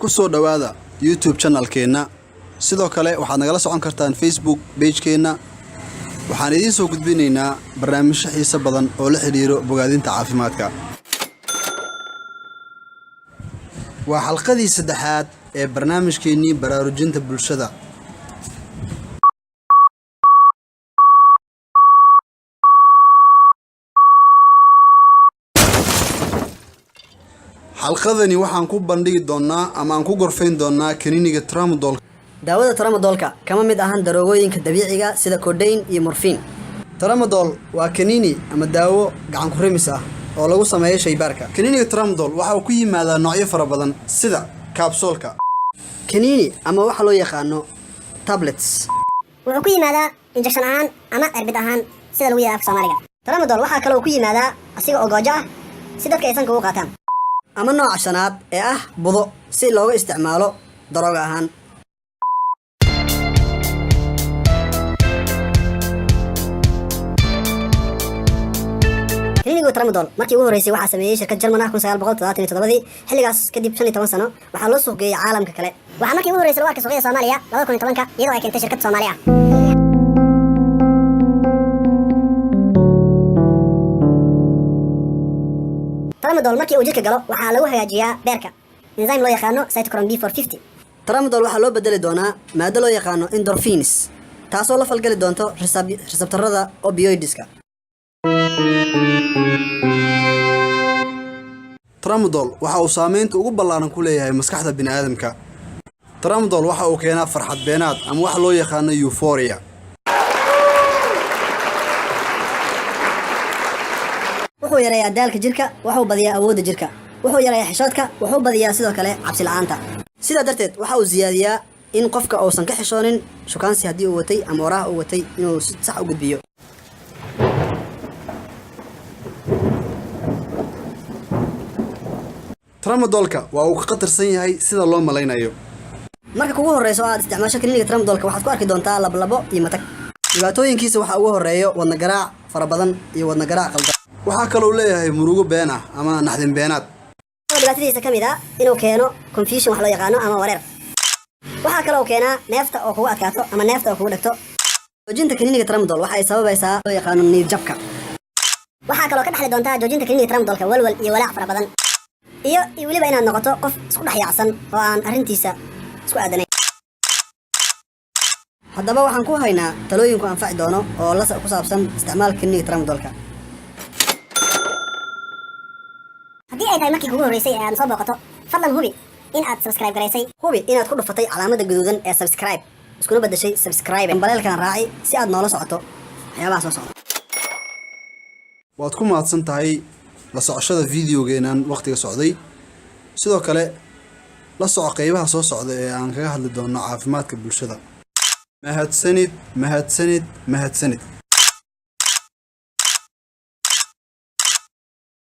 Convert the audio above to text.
Ku soo dhowaada YouTube channelkeenna. Sidoo kale waxaad nagala socon kartaan Facebook pagekeenna. Waxaan idiin soo gudbinaynaa barnaamijyo xiiso badan oo la xidhiiro bogaadinta caafimaadka. Waa xalqadii saddexaad ee barnaamijkeennii baraarujinta bulshada. Xalqadani waxaan ku bandhigi doonnaa ama aan ku gorfayn doonnaa kaniiniga tramadol. Daawada tramadolka kama mid ahan daroogooyinka dabiiciga sida codeine iyo morphine. Tramadol waa kaniini ama daawo gacan ku rimis ah oo lagu sameeyo shaybaarka. Kaniiniga tramadol waxa uu ku yimaadaa noocyo fara badan, sida kaabsoolka, kaniini ama waxa loo yaqaano tablets. Wuxuu ku yimaadaa injection ahaan ama cirbid ahaan, sida lagu yidhaha afka Soomaaliga. Tramadol waxaa kaloo ku yimaadaa asiga oo goojo ah, si dadka ay sanka ugu qaataan, ama nooca shanaad ee ah budo, si looga isticmaalo darooga ahaan. Kaniiniga tramadol markii ugu horreysay waxaa sameeyey shirkad Jarman ah 1977-dii. Xilligaas kadib 15 sano waxaa loo suuq geeyey caalamka kale. Waxaa markii ugu horreysay lagu arkay suuqyada Soomaaliya 2010-ka, iyadoo ay keentay shirkad Soomaali ah. Tramadol markii uu jirka galo waxaa lagu hagaajiyaa beerka enzyme loo yaqaano cytochrome P450. Tramadol waxaa loo bedeli doonaa maado loo yaqaano endorphins, taasoo la falgali doonto receptorada opioidska. Tramadol waxa uu saameynta ugu ballaaran ku leeyahay maskaxda bini'aadamka. Tramadol waxa uu keenaa farxad beenaad ama waxa loo yaqaano euphoria. Wuxuu yareeyaa daalka jirka, wuxuu badiyaa awoodda jirka, wuxuu yareeyaa xishoodka, wuxuu badiyaa sidoo kale cabsi la'aanta. Sidaa darteed waxa uu siyaadiyaa in qofka uusan ka xishoonin shukaansi haddii uu watay ama oraah uu watay inuu si sax u gudbiyo. Tramadolka waa uu ka khatarsan yahay sida loo malaynayo. Marka kugu horreyso oo aad isticmaasho kaniiniga tramadolka, waxaad ku arki doontaa lablabo iyo matag. Dhibaatooyinkiisa waxaa ugu horreeyo wadna garaac fara badan iyo wadna garaac qaldan. Waxaa kaloo leeyahay murugo been ah ama naxdin beenaad. Oo dhibaatadiisa ka mid ah inuu keeno confusion wax loo yaqaano ama wareer. Waxaa kaloo keenaa neefta oo kugu adkaato ama neefta oo kugu dhegto. Joojinta kaniiniga tramadol waxa ay sababaysaa loo yaqaano niyad jabka. Waxaa kaloo ka dhexli doontaa joojinta kaniiniga tramadolka walwal iyo walaac fara badan iyo weliba inaad noqoto qof isku dhex yaacsan oo aan arrintiisa isku aadanayn. Haddaba waxaan ku haynaa talooyin ku anfaci doono oo la ku saabsan isticmaalka kaniiniga tramadolka. Haddii ay tahay markii kugu horreysay ee aad soo booqato, fadlan hubi in aad subscribe garaysay. Hubi inaad ku dhufatay calaamadda guduudan ee subscribe, iskuna beddeshay subscribe. Baleelkan raaci si aad noola socoto waxyaabaha soo socda. Waad ku mahadsan tahay la socoshada videogeenan waqtiga socday. Sidoo kale la soco qeybaha soo socda ee aan kaga hadli doono caafimaadka bulshada. Mahadsanid, mahadsanid, mahadsanid.